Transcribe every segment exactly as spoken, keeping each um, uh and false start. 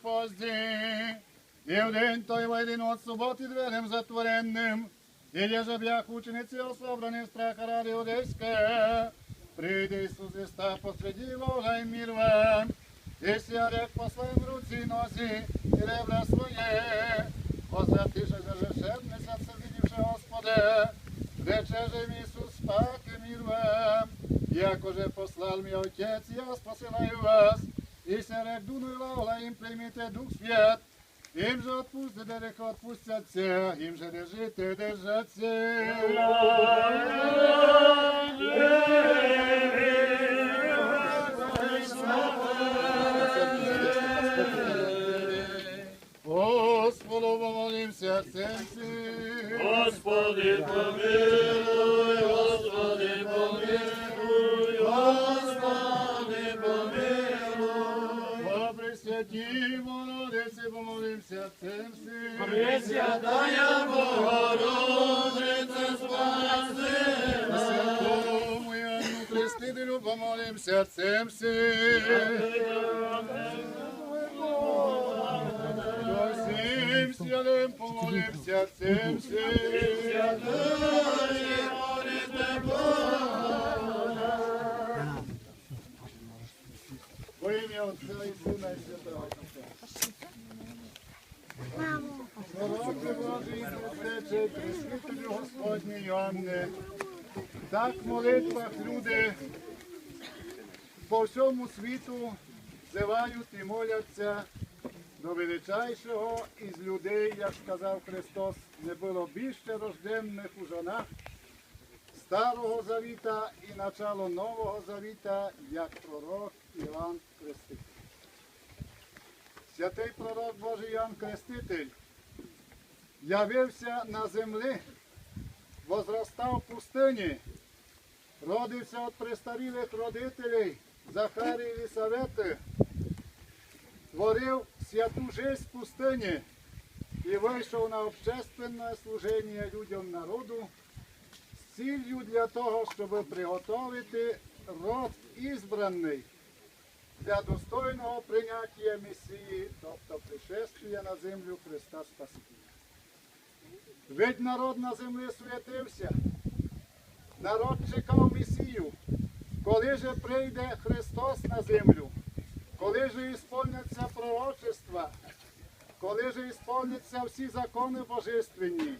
Позди, и в день той войден от субботы дверям затворенным, и єже бяха ученици собрани страха ради иудейских, прийде Исус и став посреди лоґа и мир вам. И сия рек: послам руци и нозі и ребра свої. Возвративши же, вшепне ся се, видівши Господа, рече же им Исус: пак мир вам. Якоже послал мя Отец, яз посилаю вас. И сия рек: дунуй лоґа им, приймите Дух Свят. Им же отпустите грехы, отпустят ся, им же держите, держат ся. Господу помолим ся, серцем всім. Господи, помилуй, Господи, помилуй, Господи, помилуй. О Пресвятій Богородиці, помолим ся, серцем всім. Пресвятая Богородице, спаси нас. Святому Іоанну Крестителю помолим ся, серцем всім. Всім святым помолим ся, серцем всім. Во имя Отца и Сына и Святого Духа. Пророку Божий, Пресвятый, Пресвятый Господній Йоанне, так в молитвах люди по всьому світу взывають і моляться до величайшого із людей, як сказав Христос: не было більше рожденных у жонах Старого Завіта і начало Нового Завіта, як пророк Іоанн Креститель. Святый пророк Божий Іоанн Креститель явив ся на землі, возростав в пустыні, родив ся од престарілых родителей Захарії і Єлисаветы, творив святу жизнь в пустыні і вышов на общественне служеніє людям, народу з ціллю для того, щоб приготовити род избраный для достойного принятія Месії, тобто пришествія на землю Христа Спасителя. Ведь народ на землі суетив ся. Народ чекав Месію. Коли же прийде Христос на землю? Коли же исполнять ся пророчества? Коли же исполнять ся всі законы божественні?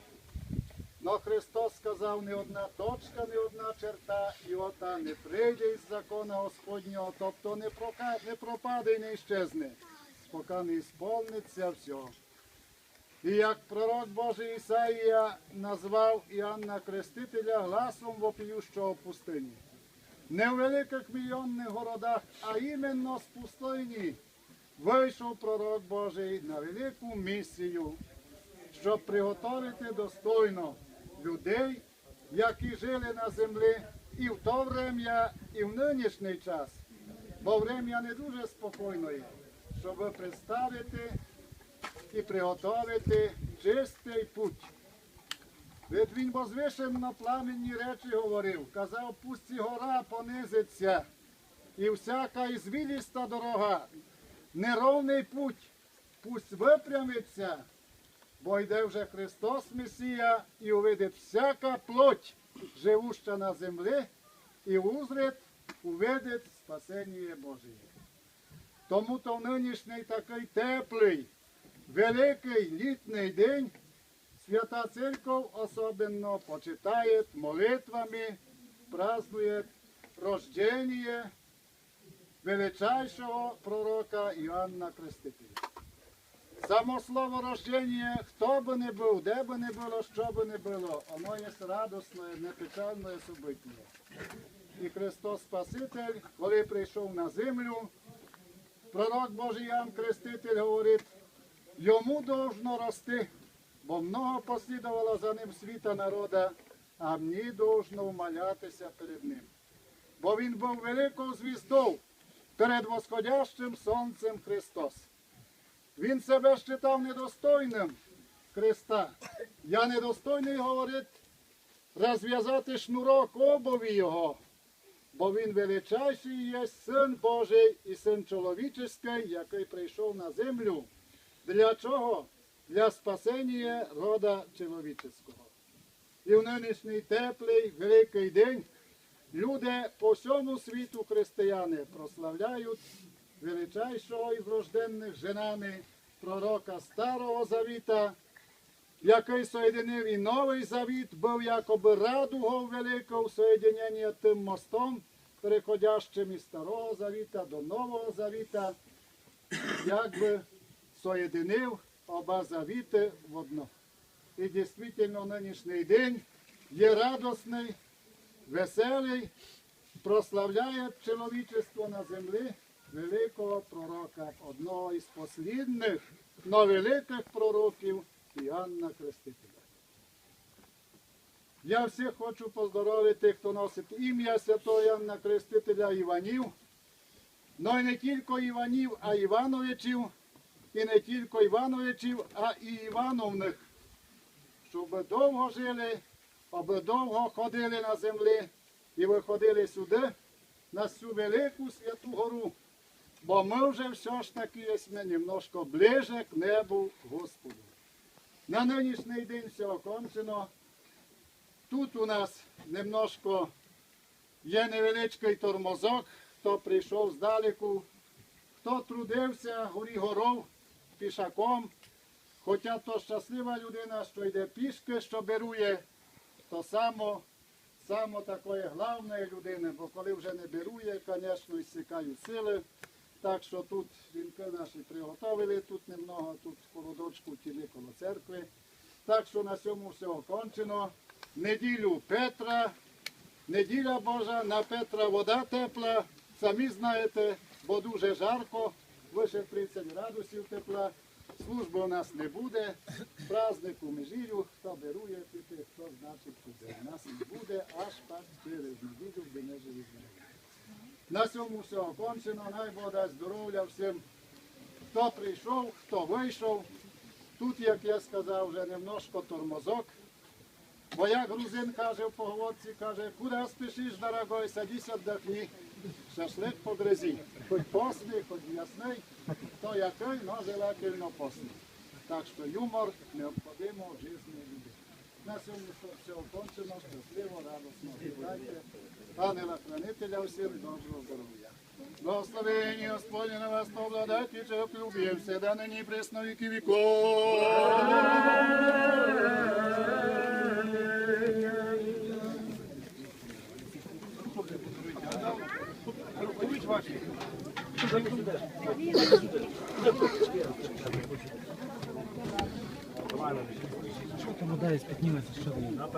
Но Христос сказав: ни одна точка, ни одна черта Іота не прийде из закона Господнього, тобто не прока-, не пропаде и не исчезне, пока не исполнить ся всьо. И як пророк Божий Исаия назвав Іоанна Крестителя гласом вопиющого в пустыні. Не в великых мільйонных городах, а именно з пустыні вышов пророк Божий на велику місію, щоб приготовити достойно людей, які жили на землі и в то время, и в нынішній час, бо время не дуже спокойне, щоб представити и приготовити чистый путь. Ведь він возвышенно пламенні речі говорив, казав: пусть и гора понизить ся, и всяка извилиста дорога, неровный путь, пусть выпрямить ся, бо йде вже Христос Месія, и увидить всяка плоть, живуща на землі, и узрить, увидить спасеніє Божіє. Тому то в нынішній такый теплый, великый літній день Свята Церков особенно почитає, молитвами празднує рожденіє величайшого пророка Іоанна Крестителя. Само слово рожденіє, хто бы не быв, де бы не было, што бы не было, оно є радостноє, непечалноє событіє. И Христос Спаситель, коли прийшов на землю, пророк Божий Іоанн Креститель говорить: йому должно рости, бо много послідовало за ним світа народа, а мені должно умаляти ся перед ним. Бо він быв великов звіздов перед восходящим сонцем Христос. Він себе считав недостойным Христа. Я недостойный, говорить, розвязати шнурок обуви його. Бо він величайшый єсть Сын Божый і Сын чоловічеськый, якый прийшов на землю. Для чого? Для спасеня рода чоловічеського. І в нынішній теплый великый день люди по всьому світу, християни, прославляють величайшого із рожденных женами, пророка Старого Завіта, якый соєдинив і Новый Завіт, быв якобы радугов великов соєдинєня тым мостом, переходящым із Старого Завіта до Нового Завіта, якбы соєдинив оба завіты в одно. І дійсно нынішній день є радосный, веселый, прославляє чоловічество на землі великого пророка, одного із послідных, но великых пророків Іоанна Крестителя. Я всіх хочу поздоровити, хто носить імя святого Іоанна Крестителя, Іванів, но й не тілько Іванів, а Івановичів, і не тілько Івановичів, а і Івановных, щоб довго жили, абы довго ходили на землі і выходили сюды, на сю велику святу гору, бо мы вже всьо ж таки єсме немножко ближе к небу Господу. На нынішній день всьо окончено. Тут у нас немножко є невеличкый тормозок, хто прийшов здалеку, хто трудився горі горов пішаком, хоча то щаслива людина, што йде пішкы, што берує, то само, само такоє главноє людина, бо коли вже не берує, конечно, ісікають силы. Так што тут вінкы наші приготовили, тут немного, тут коло дочку тіли коло церкви. Так што на сьому всьо окончено. Неділю Петра, неділя Божа, на Петра вода тепла, самі знаєте, бо дуже жарко, выше тридцять градусів тепла. Службы у нас не буде. Праздник у неділю, хто берує піти, хто, значить, піде. У нас не буде аж пак через неділю, де не живе. На сьому всьо окончено. Най Бог дасть здоровя всім, хто прийшов, хто вышов. Тут, як я сказав, вже немножко тормозок. Бо як грузин каже в поговорці, каже: «Куда спішиш, дорогой, садись, отдохни. Шашлык погризи». Хоть постный, хоть ясный, хто якый, но желательно постный. Так што юмор необходимо в жизни любити. На сьому всьо окончено. Щасливо, радосно. Вітайте ангела-хранителя, всім доброго здоровя. Благословение Господне на вас, благодать и любви всегда, ныне и присно, веки веков. Що там вода із підніметься, що там?